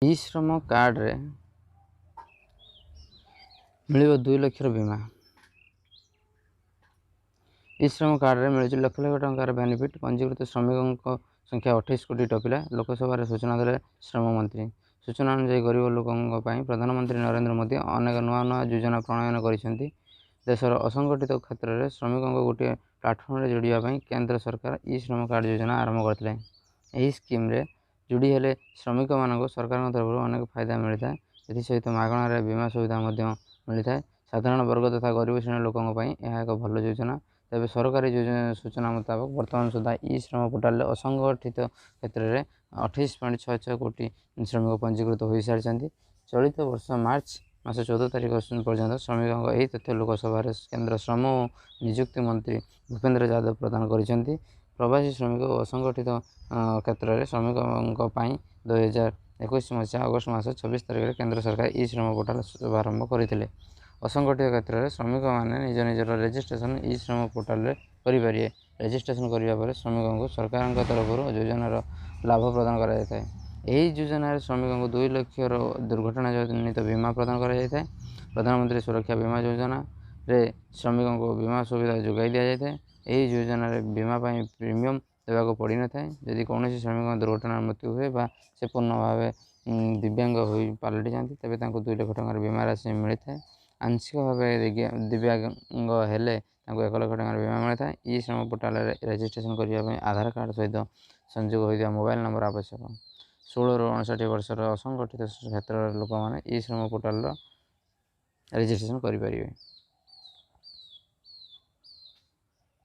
ଇ ଶ୍ରମ କାର୍ଡ଼ରେ ମିଳିବ 2 ଲକ୍ଷର ବୀମା। ଇ ଶ୍ରମ କାର୍ଡ଼ରେ ମିଳୁଛି ଲକ୍ଷ ଲକ୍ଷ ଟଙ୍କାର ବେନିଫିଟ୍। ପଞ୍ଜୀକୃତ ଶ୍ରମିକଙ୍କ ସଂଖ୍ୟା 28 କୋଟି ଟପିଲା। ଲୋକସଭାରେ ସୂଚନା ଦେଲେ ଶ୍ରମ ମନ୍ତ୍ରୀ। ସୂଚନା ଅନୁଯାୟୀ, ଗରିବ ଲୋକଙ୍କ ପାଇଁ ପ୍ରଧାନମନ୍ତ୍ରୀ ନରେନ୍ଦ୍ର ମୋଦି ଅନେକ ନୂଆ ନୂଆ ଯୋଜନା ପ୍ରଣୟନ କରିଛନ୍ତି। ଦେଶର ଅସଂଗଠିତ କ୍ଷେତ୍ରରେ ଶ୍ରମିକଙ୍କ ଗୋଟିଏ ପ୍ଲାଟଫର୍ମରେ ଯୋଡ଼ିବା ପାଇଁ କେନ୍ଦ୍ର ସରକାର ଇ ଶ୍ରମ କାର୍ଡ଼ ଯୋଜନା ଆରମ୍ଭ କରିଥିଲେ। ଏହି ସ୍କିମ୍ରେ ଯୋଡ଼ି ହେଲେ ଶ୍ରମିକମାନଙ୍କୁ ସରକାରଙ୍କ ତରଫରୁ ଅନେକ ଫାଇଦା ମିଳିଥାଏ। ଏଥିସହିତ ମାଗଣାରେ ବୀମା ସୁବିଧା ମଧ୍ୟ ମିଳିଥାଏ। ସାଧାରଣ ବର୍ଗ ତଥା ଗରିବ ଶ୍ରେଣୀର ଲୋକଙ୍କ ପାଇଁ ଏହା ଏକ ଭଲ ଯୋଜନା। ତେବେ ସରକାରୀ ସୂଚନା ମୁତାବକ, ବର୍ତ୍ତମାନ ସୁଦ୍ଧା ଇ ଶ୍ରମ ପୋର୍ଟାଲରେ ଅସଂଗଠିତ କ୍ଷେତ୍ରରେ 28.66 କୋଟି ଶ୍ରମିକ ପଞ୍ଜୀକୃତ ହୋଇସାରିଛନ୍ତି। ଚଳିତ ବର୍ଷ ମାର୍ଚ୍ଚ ମାସ 14 ତାରିଖ ପର୍ଯ୍ୟନ୍ତ ଶ୍ରମିକଙ୍କ ଏହି ତଥ୍ୟ ଲୋକସଭାରେ କେନ୍ଦ୍ର ଶ୍ରମ ଓ ନିଯୁକ୍ତି ମନ୍ତ୍ରୀ ଭୂପେନ୍ଦ୍ର ଯାଦବ ପ୍ରଦାନ କରିଛନ୍ତି। ପ୍ରବାସୀ ଶ୍ରମିକ ଓ ଅସଂଗଠିତ କ୍ଷେତ୍ରରେ ଶ୍ରମିକଙ୍କ ପାଇଁ 2021 ମସିହା ଅଗଷ୍ଟ ମାସ 26 ତାରିଖରେ କେନ୍ଦ୍ର ସରକାର ଇ ଶ୍ରମ ପୋର୍ଟାଲ ଶୁଭାରମ୍ଭ କରିଥିଲେ। ଅସଂଗଠିତ କ୍ଷେତ୍ରରେ ଶ୍ରମିକମାନେ ନିଜ ନିଜର ରେଜିଷ୍ଟ୍ରେସନ ଇ ଶ୍ରମ ପୋର୍ଟାଲରେ କରିପାରିବେ। ରେଜିଷ୍ଟ୍ରେସନ କରିବା ପରେ ଶ୍ରମିକଙ୍କୁ ସରକାରଙ୍କ ତରଫରୁ ଯୋଜନାର ଲାଭ ପ୍ରଦାନ କରାଯାଇଥାଏ। ଏହି ଯୋଜନାରେ ଶ୍ରମିକଙ୍କୁ 2 ଲକ୍ଷର ଦୁର୍ଘଟଣା ଜନିତ ବୀମା ପ୍ରଦାନ କରାଯାଇଥାଏ। ପ୍ରଧାନମନ୍ତ୍ରୀ ସୁରକ୍ଷା ବୀମା ଯୋଜନାରେ ଶ୍ରମିକଙ୍କୁ ବୀମା ସୁବିଧା ଯୋଗାଇ ଦିଆଯାଇଥାଏ। ଏହି ଯୋଜନାରେ ବୀମା ପାଇଁ ପ୍ରିମିୟମ୍ ଦେବାକୁ ପଡ଼ିନଥାଏ। ଯଦି କୌଣସି ଶ୍ରମିକଙ୍କ ଦୁର୍ଘଟଣାରେ ମୃତ୍ୟୁ ହୁଏ ବା ସେ ପୂର୍ଣ୍ଣ ଭାବେ ଦିବ୍ୟାଙ୍ଗ ହୋଇ ପାଲଟି ଯାଆନ୍ତି, ତେବେ ତାଙ୍କୁ 2 ଲକ୍ଷ ଟଙ୍କାର ବୀମା ରାଶି ମିଳିଥାଏ। ଆଂଶିକ ଭାବେ ଦିବ୍ୟାଙ୍ଗ ହେଲେ ତାଙ୍କୁ 1 ଲକ୍ଷ ଟଙ୍କାର ବୀମା ମିଳିଥାଏ। ଇ ଶ୍ରମ ପୋର୍ଟାଲରେ ରେଜିଷ୍ଟ୍ରେସନ କରିବା ପାଇଁ ଆଧାର କାର୍ଡ଼ ସହିତ ସଂଯୋଗ ହୋଇଥିବା ମୋବାଇଲ ନମ୍ବର ଆବଶ୍ୟକ। 16ରୁ 59 ବର୍ଷର ଅସଂଗଠିତ କ୍ଷେତ୍ରର ଲୋକମାନେ ଇ ଶ୍ରମ ପୋର୍ଟାଲର ରେଜିଷ୍ଟ୍ରେସନ କରିପାରିବେ।